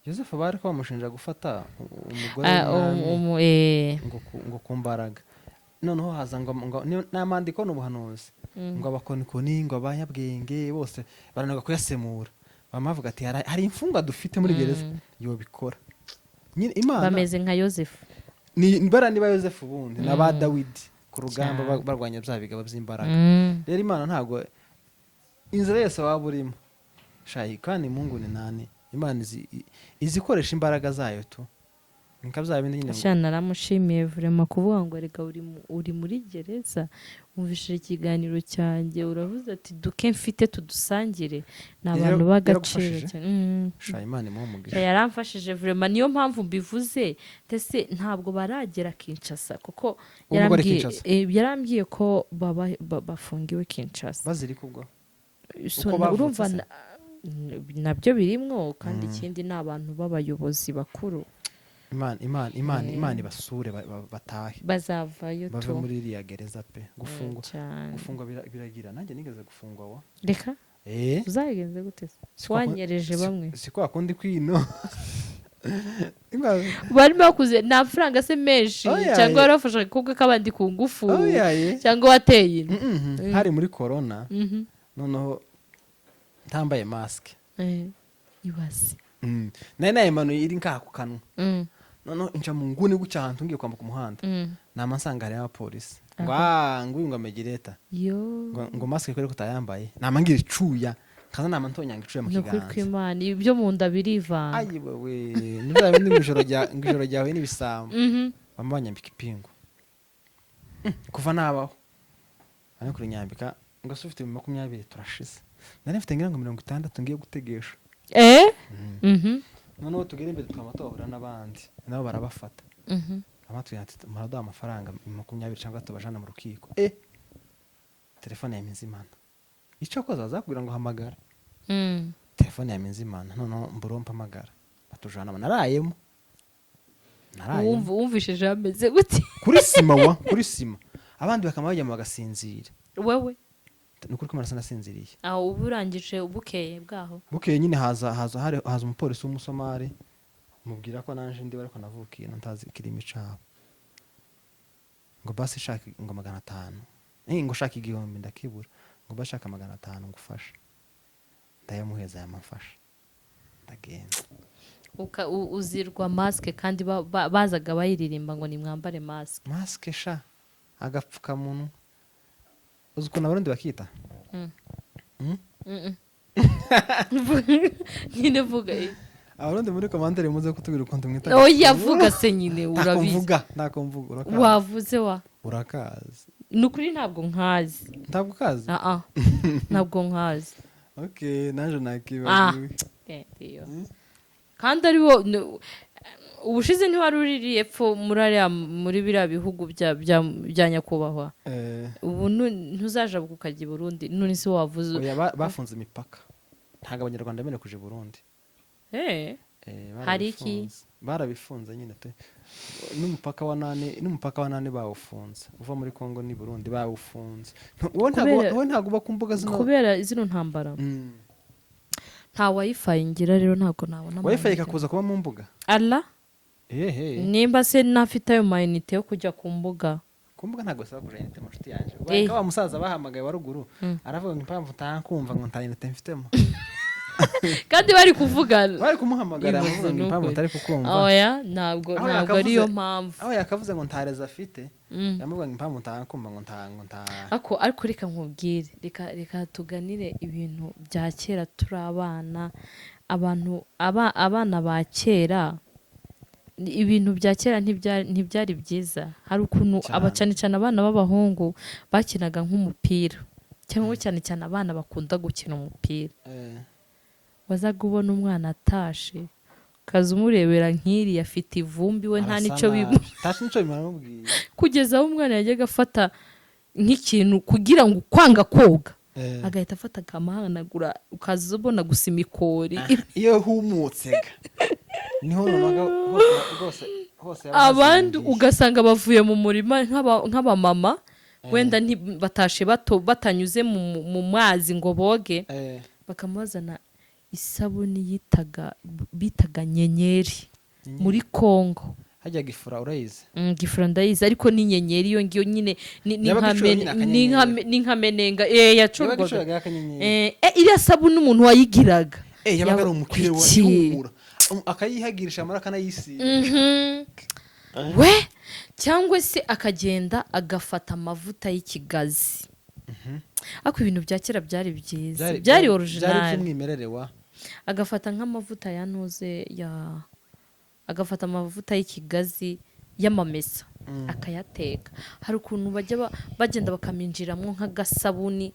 Yosefu bari ko bamushinja gufata umugore Ah, w'umwami ngo ku mbaraga. Noneho haza ngo n'amandiko n'ubuhanuzi, ngo abakonikoni, ngo abanyabwenge bose barananirwa kuyasemura. Bamavuga ati hari imfungwa dufite muri gereza yobikora nyine Imana. Bameze nka Yosefu. Ni bara niba Yosefu ubundi na ba Dawidi ku rugamba barwanya bya bigabo by'imbaraga. Rero Imana ntabwo, inzira yose waba urimo shayi, kandi Mungu ni nani, Imana izi ikoresha imbaraga zayo tu. Nka bya bindi nyine ngo- Sha, naramushimiye vraiment. Kuvuga ngo reka uri muri gereza, wumvishije ikiganiro cyanjye, uravuze ati duke mfite tudusangire, ni abantu b'agaciro Yaragufashije? cyane. Sha, Imana imuhe umugisha. Yaramfashije vraiment, niyo mpamvu mbivuze. Ndetse ntabwo baragera Kinshasa kuko Ubu bari yarambwiye Kinshasa? Yarambwiye ko bafungiwe Kinshasa. Bazira kubwo So, Uko bavutse urumva se? Nabyo birimwo, kandi ikindi ni abantu b'abayobozi bakuru. Imana, Imana, Imana, Imana ibasure, batahe. Bazavayo Bave tu. muri iriya gereza pe. Gufungwa Cyane. gufungwa biragira. Nanjye nigeze gufungwa wa. Reka. Uzagenze gute se? Si kwa Wanyereje bamwe. Si kwa kundi kwino. Barimo bakuze nta mafaranga se menshi? Oya, Cyangwa ye. wari wafashe agakobwa k'abandi ku ngufu? Oya, ye. Cyangwa wateye inda? Hari muri corona. Noneho ntambaye masike. Ibaze. Nari nayimanuye iri nkaha ku kanwa. Noneho nca mu nguni gutya, ahantu ngiye kwambuka umuhanda, nama nsanga hariyo abapolisi ngo nguyu ngo amegireta Yo. ngo masike kubera ko utayambaye, nama ngira icuya, nkaza nama ntonyanga icuya mu Ni ukuri kiganza. kw'Imana, ibyo mu nda birivanga. Ayi wewe, ni bya bindi ngo ijoro ryahuye n'ibisambo. Bama banyambika ipingu. Kuva nabaho bari kurinyambika ngo se ufite 20, turashize. Nari mfite ngira ngo 60 ngiye gutegesha. Eh mhm Noneho tugere imbere, twama tuhahura n'abandi nabo barabafata. Amatwi ati muraduha amafaranga 20 cyangwa tubajana mu rukiko. Telefone ya Minzimana icyo koza bazakubwira ngo hamagara. Telefone ya Minzimana, noneho mbura uwo mpamagara, batujana. Narayemo, narayemo. Wumvishije hameze gute? Kuri sima wa, kuri sima, abandi bakaba bajya bagasinzira. Wewe? Ni ukuri ko marasa nasinziriye. Aho uba urangije bukeye bwaho? Bukeye nyine haza umupolisi w'umusomali, mubwira ko nanje ndi ariko navukiye ntazi ikirimi cabo, ngo basi shaka ngo 500, ngo shaka 1000 ndakibura, ngo basi shaka 500 ngufashe. Ndayamuheza, yamafasha, ndagenda. Uzirwa masike kandi bazaga bayiririmba ngo nimwambare masike. Masike sha, agapfukamunwa, uzi ukuntu Abarundi bakita? Mm? Mm-mm. Nyine vuga. Abarundi muri commentaire muze kutubwira ukuntu mwita. Oya, vuga se nyine. Ntako Urabizi. mvuga, ntako mvuga, urakazi. Wavuze wa. Urakazi. Ni ukuri ntabwo nkazi. Ntabwo ukazi? Ah ah, ntabwo nkazi. Okay, naje nakibagiwe. Iyo. Kandi ari wo ubushize ntiwari uri epfo muri ariya, muri biriya bihugu bya nyakubahwa? Ubu ntuzajabuka ukajya i Burundi? None se wavuze? Oya, bafunze imipaka, ntabwo Abanyarwanda bemerewe kuja i Burundi. Hari iki? Barabifunze. Barabifunze nyine pe. N'umupaka wa nane bawufunze, uva muri Congo n'i Burundi bawufunze. Wowe ntabwo wowe ntabwo uba ku mbuga zino. Kubera zino ntambara. Nta wifi ngira rero, ntabwo nabona Wifi amayinite. ikakuza kuba mu mbuga? Ala. Ehe. Nimba se ntafite ayo mayinite yo kujya ku mbuga? Ku mbuga ntabwo bisaba kuja inite, mu nshuti yanjye. Nka wa musaza bahamagaye wa ruguru, aravuga ngo impamvu ntakumva ngo nta inite mfitemo. Kandi bari kuvugana. Bari kumuhamagara. Ibaze. Amuvuga ngo impamvu Nukuri. ntari kukumva. Oya, ntabwo Aho ntabwo ariyo mpamvu. Aho yakavuze ngo ntareza afite, yamuvuga ngo impamvu ntakumva ngo nta ngo nta Ariko reka nkubwire, reka tuganire ibintu bya kera turi abana. Abantu abana ba kera, ibintu bya kera ntibyari byiza. Hari ukuntu Cyane. aba cyane cyane abana b'abahungu bakinaga nk'umupira, cyangwa cyane cyane abana bakunda gukina umupira. Wazaga ubona umwana atashe, ukaza umurebera nk'iriya afite ivumbi, we nta Arasa n'icyo nabi. bimu Tashe n'icyo bimubwiye. Kugeza aho umwana yajyaga afata nk'ikintu kugira ngo kwanga koga, agahita afata akamahanagura, ukaza ubona gusa imikori. Iyo humutse ga niho nonaga hose rwose hose yaba Abandi hazingiye. ugasanga bavuye mu murima nk'abamama wenda batashe bato batanyuze mu mazi ngo boge, bakamubazana isabuni bitaga Nyenyeri muri Kongo. Hajyaga ifura, urayizi? Gifura ndayizi, ariko ni Nyenyeri iyo ngiyo nyine ni Yabaga nka icura nyine akanyenyeri. ni nka menenga Yabaga yacurwaga. icuraga akanyenyeri. Iriya sabuni umuntu wayigiraga Yabaga ari umukire wa Kuki? ihumura. Akayihagirisha amara akanayisiga. We cyangwa se akagenda agafata amavuta y'ikigazi. Ariko ibintu bya kera byari byiza, byari Byari original. by'umwimerere wa. Agafata nk'amavuta ya ntuze ya Agafata amavuta y'ikigazi y'amamesa, akayateka. Hari ukuntu bajya bagenda bakaminjiramo nk'agasabuni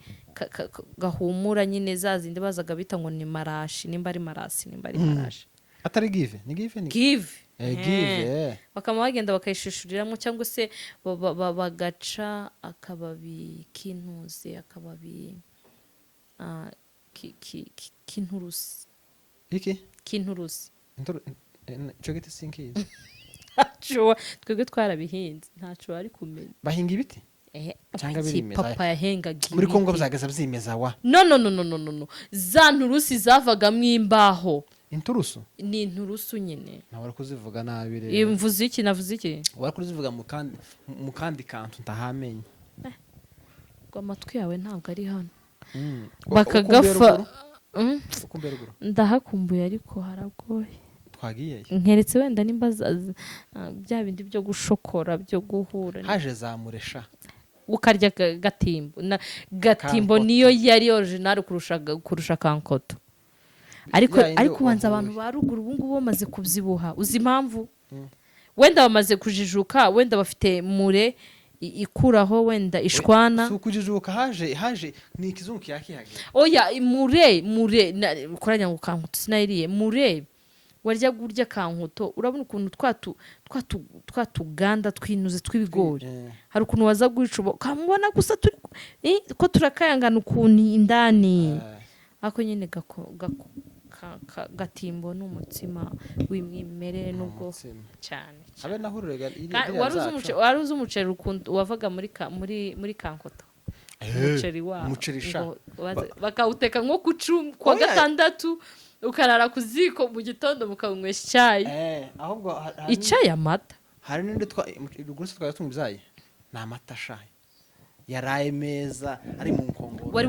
gahumura nyine, za zindi bazaga bita ngo ni marashi, nimba ari marasi, nimba ari marashi. Atari Give, ni Give, ni Give. Give. Bakaba bagenda bakayishishuriramo, cyangwa se bagaca akababi k'intuze, akababi k'inturusi. Iki? K'inturusi. Ico giti sinkizi. Ntaco twebwe twarabihinze, ntaco wari kumenya. Bahinga ibiti? Cyangwa Iki birimeza? Papa yahengaga Muri Kongo ibiti. byagaza byimeza wa. No, no, no, no, no, no, no, za nturusi zavagamo imbaho. Inturusu? Ni inturusu nyine. Ntawe wari kuzivuga nabi rero. Mvuze iki? Navuze iki? Wari kuzivuga mu kandi kantu ntahamenye. Ngo amatwi yawe ntabwo ari hano. Bakagafa. Bakagafa. Ukumbuye ruguru? Ndahakumbuye, ariko haragoye. Twagiyeyo. Nkeretse wenda nimba bya bindi byo gushokora, byo guhura. Haje za muresha. Ukarya gatimbo na gatimbo. Kankoto. Niyo yari original kurusha kankoto, ariko Ya yindi ariko ubanza wahuye. Abantu ba ruguru ubu ngubu bamaze kubyibuha. Uzi impamvu? Wenda bamaze kujijuka, wenda bafite mure ikuraho wenda ishwana. Si ukujijuka, haje ni ikizungu kiyakihagera. Oya, mure kuranya ngo kankoto sinayiriye. Mure warya urya kankoto, urabona ukuntu twa tuganda twinuze tw'ibigori, hari ukuntu waza guca ukamubona gusa turi ko turakayangana ukuntu indani. Ako nyine gatimbo ni umutsima w'umwimerere nubwo Umutsima. Cyane. Habe naho ururega. Wari uzi umuceri wavaga muri kankoto? Umuceri wabo. Umuceri sha. Ngo bakawuteka nko ku cumi, kuwa Oya. gatandatu, ukarara ku ziko, mu gitondo mukawunywesha icyayi. Ahubwo Icyayi, amata. Hari n'undi twa ruguru se twari tunywa ibyayi, ni amata sha yaraye meza ari mu nkongoro. Wari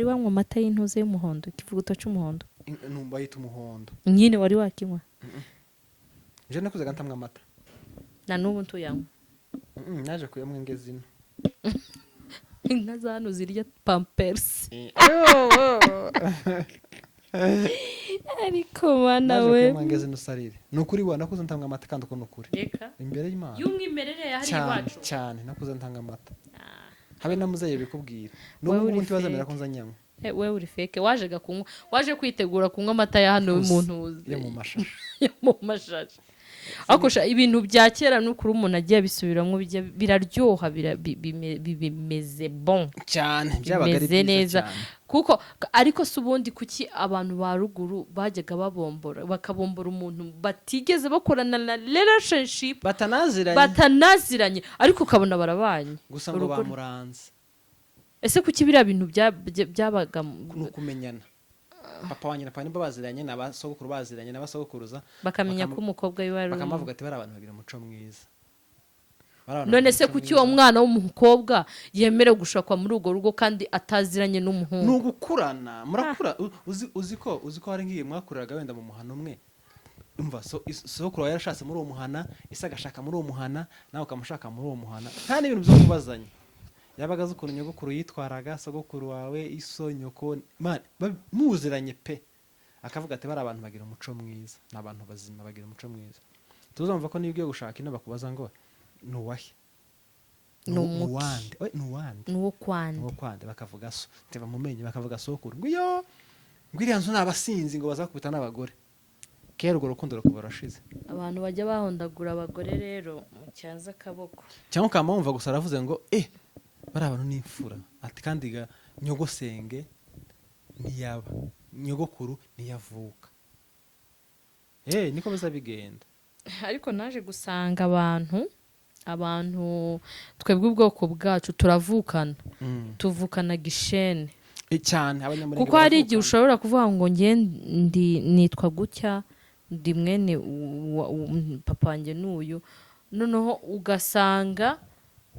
wanywa amata y'intuze y'umuhondo, ikivuguto cy'umuhondo? Numva yita umuhondo. Nyine wari wakinywa? Je nakuzaga ntamwa amata. Na n'ubu ntuyanywa? Naje kuyamwa ngeze ino. Inka za hano zirya Pampers. Ariko mana Naje we! kuyamwa ngeze ino. Sarire, ni ukuri wa nakuze ntanga amata, kandi uko ni ukuri Reka. imbere y'Imana. Y'umwimerere yahariye Cyane. iwacu. Cyane, nakuze ntanga amata, habe na muzehe bikubwira. Wowe N'ubu uri ngubu ntibazemera fake. ko nza nyanywa. Wewe uri fake, wajega kunywa, waje kwitegura kunywa amata ya hano y'umuntu. Yo mu mashashi. Yo mu mashashi. Ariko sha, ibintu bya kera n'ukuri umuntu agiye abisubiramo biraryoha, bimeze bon. Cyane, byabaga ari Bimeze byiza neza. cyane. Kuko ariko se ubundi kuki abantu ba ruguru bajyaga babombora, bakabombora umuntu batigeze bakorana na relationship, batanaziranye, batanaziranye, ariko ukabona barabanye? Gusa ngo bamuranze. Ese kuki biriya bintu byabaga? Ni ukumenyana, papa wanjye na papa nimba baziranye, na ba sogokuru baziranye n'abasogokuruza, Bakamenya ko umukobwa we ari bakamavuga ati bari abantu bagira umuco mwiza. Bari abantu None bagira se umuco kuki uwo mwiza. mwana w'umukobwa yemerewe gushakwa muri urwo rugo kandi ataziranye Ni n'umuhungu? ugukurana, murakura. Uzi ko hari nk'igihe mwakuriraga wenda mu muhana umwe. Umva, sogokuru wawe yarashatse muri uwo muhana, ise agashaka muri uwo muhana, nawe ukamushaka muri uwo muhana, nta n'ibintu byo kubazanya. Yabaga azi ukuntu nyogokuru yitwaraga, sogokuru wawe, iso, nyoko, man, muziranye pe, akavuga ati bari abantu bagira umuco mwiza, ni abantu bazima bagira umuco mwiza. Tuzumva ko niyo ugiye gushaka ino bakubaza ngo ni uwahe? Ni umuki? Uwande. Oye, ni uwande. Ni uwo kwande? Uwo kwande. Bakavuga so ntibamumenye, bakavuga sokuru, ngo iyo ngo iriya nzu ni abasinzi, ngo bazakubita n'abagore. Kera urwo rukundo rukuba rurashize. Abantu bajya bahondagura abagore rero mucyaza akaboko. Cyangwa ukaba wumva gusa aravuze ngo bariya bantu ni imfura, ati kandi ga nyogosenge ntiyaba nyogokuru ntiyavuka, niko biza bigenda. Ariko naje gusanga abantu twebwe ubwoko bwacu turavukana, tuvukana gishene. Cyane, Abanyamurenge Kuko hari igihe baravukana. ushobora kuvuga ngo njye ndi nitwa gutya, ndi mwene papa wanjye n'uyu, noneho ugasanga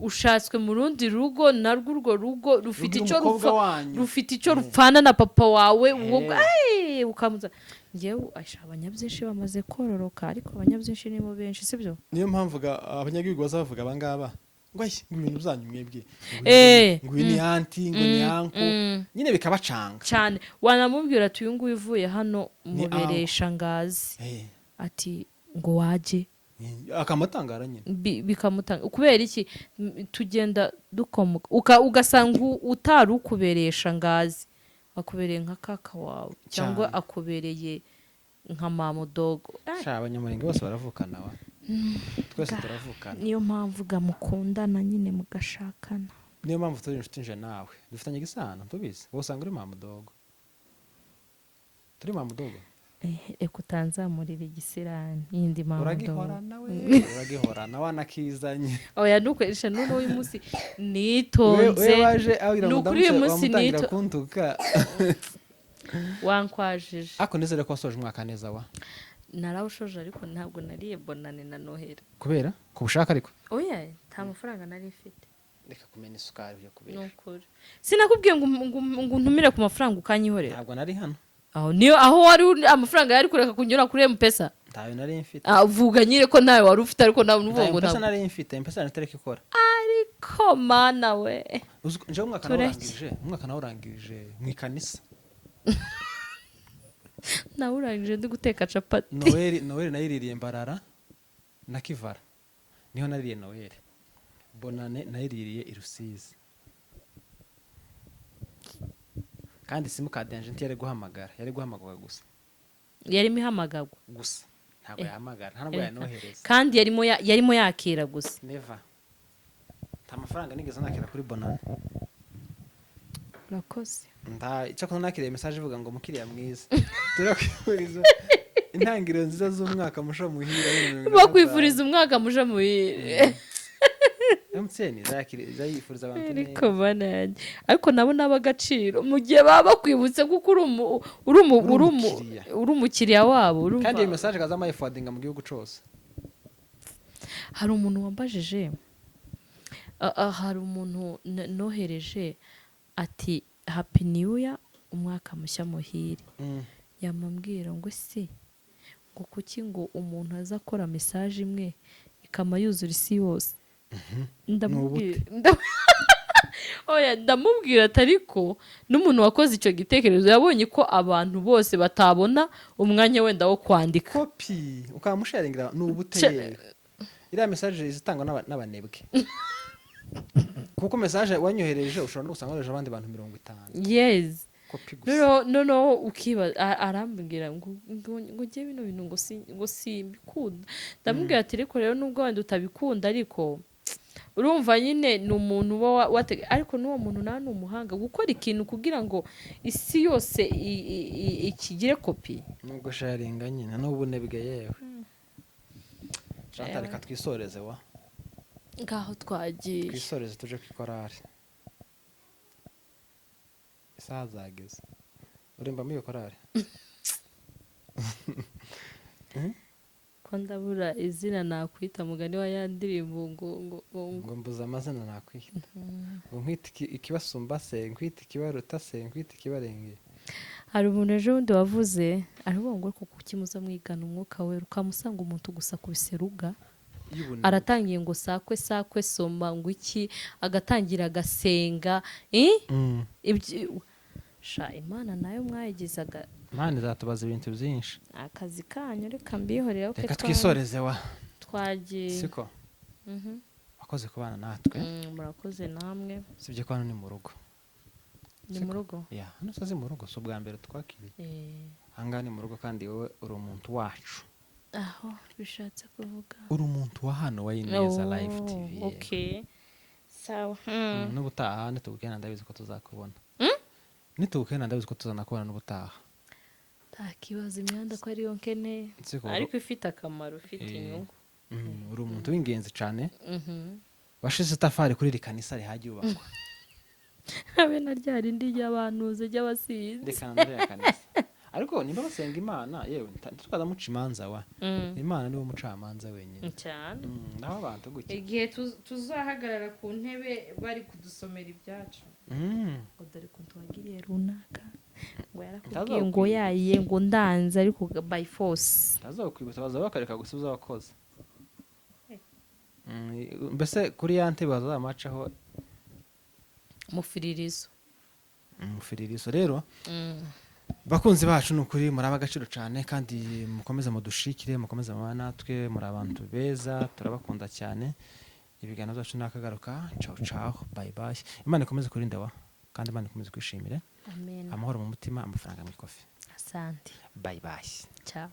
ushatswe mu rundi rugo, narwo urwo rugo rufite Rugira icyo umukobwa rupfa wanyu. rufite icyo rupfana na papa wawe uwo. Ay, ukamuza njyewe asha abanyabyinshi bamaze kororoka, ariko abanyabyinshi nibo benshi, sibyo? Niyo mpamvu abanyagihugu baza bavuga abangaba ngo ayi, ngo ibintu byanyu mwebwe, ngo ngo uyu ni aunty, ngo ni uncle, nyine bikabacanga. Cyane, wanamubwira ati uyu nguyu uvuye hano Ni muberesha ngazi. Ati Ngo waje. Akamutangara nyine. Bikamutanga kubera iki? Tugenda dukomoka, ugasanga utari ukubereye shangazi akubereye nka kaka wawe cyangwa Cyane. akubereye nka mamudogo. Sha, Abanyamurenge bose baravukana wa, twese turavukana. Niyo mpamvu ga mukundana nyine, mugashakana. Niyo mpamvu turi inshuti nje nawe, dufitanye igisano, tubizi. Wowe usanga uri mamudogo, turi mamudogo. Reka utanzamurira igisirani yindi mamudogo. Uragihorana we, uragihorana, wanakizanye. Oya, ntukoresha n'uno uyu munsi. We Nitonze. waje abwira Ni ngo ukuri uyu ndamutse munsi wamutangira kuntuka. Wankwajije. Ariko nizere ko wasoje umwaka neza wa. Narawushoje, ariko ntabwo nariye bonane na noheli. Kubera ku bushake ariko? Oya, nta mafaranga nari mfite. Reka kumena isukari byo Ni kubera. ukuri sinakubwiye ngo untumire ku mafaranga ukanyihorera? Ntabwo nari hano. Aho niyo aho wari uri, amafaranga yari kureka kunyura kuri M-Pesa? Ntayo nari mfite. Ah, vuga nyine ko ntayo wari ufite, ariko nawe nuvuga Ntayo ngo M-Pesa ntabwo nari mfite. M-Pesa nari ikora. Ariko mana we! Uzi ko njyewe umwaka Tureke. nawurangije, umwaka nawurangije mu ikanisa. Nawe urangije ndi guteka capati. Noheli nayiririye Mbarara na Kivara, niho naririye Noheli. Bonane nayiririye i Rusizi, kandi simukadi yanjye ntiyari guhamagara, yari guhamagara gusa. Yarimo ihamagarwa. Gusa ntabwo yahamagara, nta nubwo yanohereza. Kandi yarimo yakira gusa. Never, nta mafaranga nigeze nakira kuri bonane. Urakoze. Nta icyakora nakiriye message ivuga ngo: "Mukiriya mwiza, turakwifuriza intangiriro nziza z'umwaka musha muhira 2025." Bakwifuriza umwaka musha muhire. MTN izayifuriza abantu Ariko neza. Mana yanjye, ariko nabo ni ab'agaciro mu gihe baba bakwibutse kuko uri Uri umukiriya. uri umukiriya wabo, urumva? Kandi iyo message ikaza amayiforwardinga mu gihugu cose. Hari umuntu wambajije, hari umuntu nohereje ati: "Happy new year, umwaka mushya muhire." Yamambwira ngo: "Ese ngo kuki ngo umuntu aza akora message imwe ikama yuzura isi yose?" Ndamubwira, oya, ndamubwira ati: "Ariko n'umuntu wakoze icyo gitekerezo yabonye ko abantu bose batabona umwanya wenda wo kwandika." Copy ukamusharingira ni ubute. Iriya message izitangwa n'abanebwe, kuko message wanyohereje ushobora no gusanga wohereje abandi bantu 50. Copy gusa. Noneho ukibaza, arambwira ngo njye bino bintu ngo simbikunda. Ndamubwira ati: "Ariko rero nubwo wenda utabikunda, ariko urumva nyine ni umuntu uba ariko n'uwo muntu nawe ni umuhanga gukora ikintu kugira ngo isi yose ikigire copy." Nubwo sharinga nyine n'ubunebwe yewe. Chantal, reka twisoreze wa. Ngaho twagiye. Twisoreze tuje ku ikorari, isaha zageze. Urimba muri iyo korari? Ko ndabura izina nakwita, mugani wa ya ndirimbo ngo Ngo mbuze amazina nakwita, ngo nkwite ikibasumba se, nkwite ikibaruta se, nkwite ikibarengeye? Hari umuntu ejo bundi wavuze, aravuga ngo: "Ariko kuki muza mwigana umwuka wera, ukamusanga umuntu gusa ku biseruga Y'ubunebwe. aratangiye ngo sakwe sakwe, soma ngo iki," agatangira agasenga, eh? Sha, Imana nayo mwayigizaga. Imana izatubaza ibintu byinshi. Akazi kanyu reka mbihorere ko Reka twisoreze wa. Twagiye. Siko? Wakoze kubana natwe. Murakoze namwe. Sibye ko hano ni mu rugo. Ni mu rugo. Ya, hano si mu rugo? Si ubwa mbere twakiriye. Ahangaha ni mu rugo, kandi wowe uri umuntu wacu. Aho bishatse kuvuga? Uri umuntu wa hano wa Ineza Live TV. Okay, sawa. N'ubutaha nitugukena ndabizi ko tuzakubona. Nitugukena ndabizi ko tuzanakubona n'ubutaha. Nta kibazo, imyanda ko ariyo nkeneye. Siko? Ariko ifite akamaro, ifite inyungu. Uri umuntu w'ingenzi cyane, washize itafari kuri iri kanisa rihagiye yubakwa. Habe na rya rindi ry'abantuze ry'abasinzi. Reka na ririya kanisa, ariko nimba basenga Imana yewe, ntitwaza muca imanza wa. Imana niwe mucamanza wenyine. Cyane. Naho abantu gutya. Igihe tuzahagarara ku ntebe bari kudusomera ibyacu, ngo dore ukuntu wagiriye runaka, ngo yarakubwiye ngo Ntazakwibutsa. yaye ngo ndanze, ariko by force. Ntazakwibutsa, baza bakareka gusubiza wakoze. Mbese kuri ya ntebe bazamacaho. Mufiririzo. Umufiririzo rero. Bakunzi bacu, ni ukuri muri ab'agaciro cyane, kandi mukomeze mudushikire, mukomeze mubane natwe. Muri abantu beza, turabakunda cyane. Ibiganiro byacu nakagaruka. Ciao ciao, bye bye. Imana ikomeze kurinda wa, kandi Imana ikomeze kwishimire. Amen. Amahoro mu mutima, amafaranga mu ikofi. Asante. Bye bye. Ciao.